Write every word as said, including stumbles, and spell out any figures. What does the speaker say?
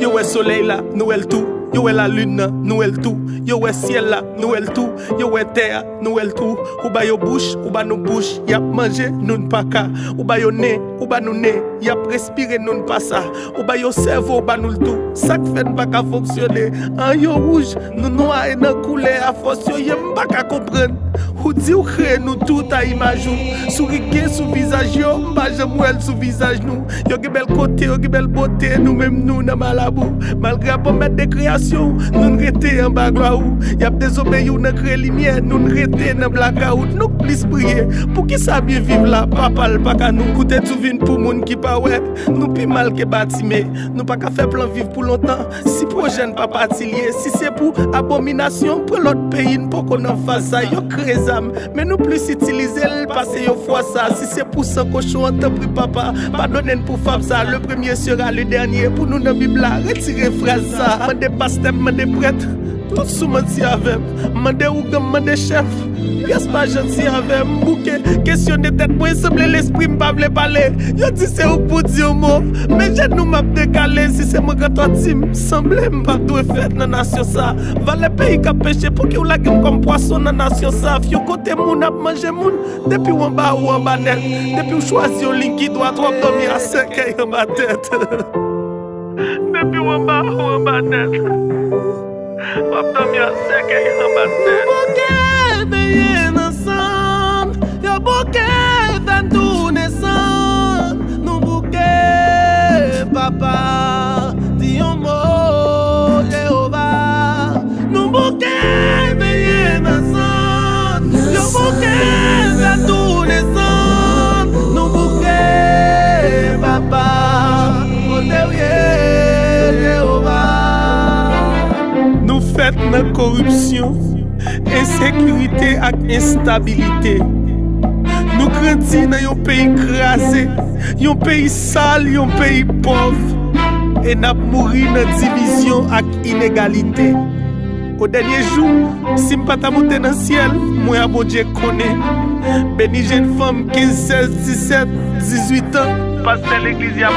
Yo wè solèy la, nou wè l tou. Yo wè lalin nan, nou wè l tou. Yo wè syèl la, nou wè l tou. Yo wè tè a, nou wè l tou. Ou ba yo bouch, ou ba nou bouch. Y ap manje, nou n pa ka. Ou ba yo nen, ou ba nou nen. Y ap respire, nou n pa sa. Ou ba yo sèvo, ou ba nou l tou. Sa k fè n pa ka fonksyone? An yo wouj, nou nwa e nan koulè a fòs yo ye, m pa ka konprann. Ou di w kreye nou tout a imaj ou. Souri k gen sou vizaj yo, m pa janm wè l sou vizaj nou. Yo gen bèl kote, yo gen bèl bote, nou menm nou nan malabou. Malgre apomèt de kreyasyon, nou n rete anba glwa ou. Y ap dezobeyi w nan kreye limyè, nou n rete nan blakawout. Nou k plis priye. Poukisa byen viv la, papa l pa ka nou? Ou te di w vin pou moun ki pa wè. Nou pi mal ke Batime. Nou pa ka fè plan viv pou lontan. Si pwojè n pa pati l ye, si se pou abominasyon, pran lòt peyi, n poko nan faz sa. Yo kreye zam, men nou plis itilize l pase yo fwa sa. Si se pou san kochon an, tanpri papa, padone n pou fab sa. Le premier sera le dernier, pou nou nan Bib la, retire fraz sa. Mande pastè, mande prèt, tout sou manti avè m. Mande ougan, mande chèf, pyès pa janti avè m. Bouke, kesyone tèt mwen, sanble lespri m pa vle pale. Yo di se ou k pou di yon mo, men jenou m ap dekale. Si se mwen k antò di m, sanble m pa t dwe fèt nan nasyon sa. Valè peyi k ap peche, pouki w lage m kòm pwason nan nasyon sa? Fyon kote moun ap manje moun, depi w anba, ou anba nèt. Depi w chwazi yon liy ki dwat, w ap dòmi a sèkèy anba tèt. Depi w anba, ou anba nèt. W ap dòmi a sèkèy anba tèt. Nou bouke benyen nan sann, yo bouke fè n tounen sann. Nou bouke, papa, di yon mo, Jewova. Nou bouke benyen nan sann, yo bouke fè n tounen sann. Nou bouke, papa, kote w ye, Jewova? Nou fèt nan koripsyon, ensekirite ak enstabilite. Nou grandi nan yon peyi kraze, yon peyi sal, yon peyi pòv. E n ap mouri nan divizyon ak inegalite. O dènye jou, si m pa ta moute nan syèl, mwen a Bondye konnen. Beni jenn fanm kenz, sèz, disèt, dizuit an. Pastè legliz y ap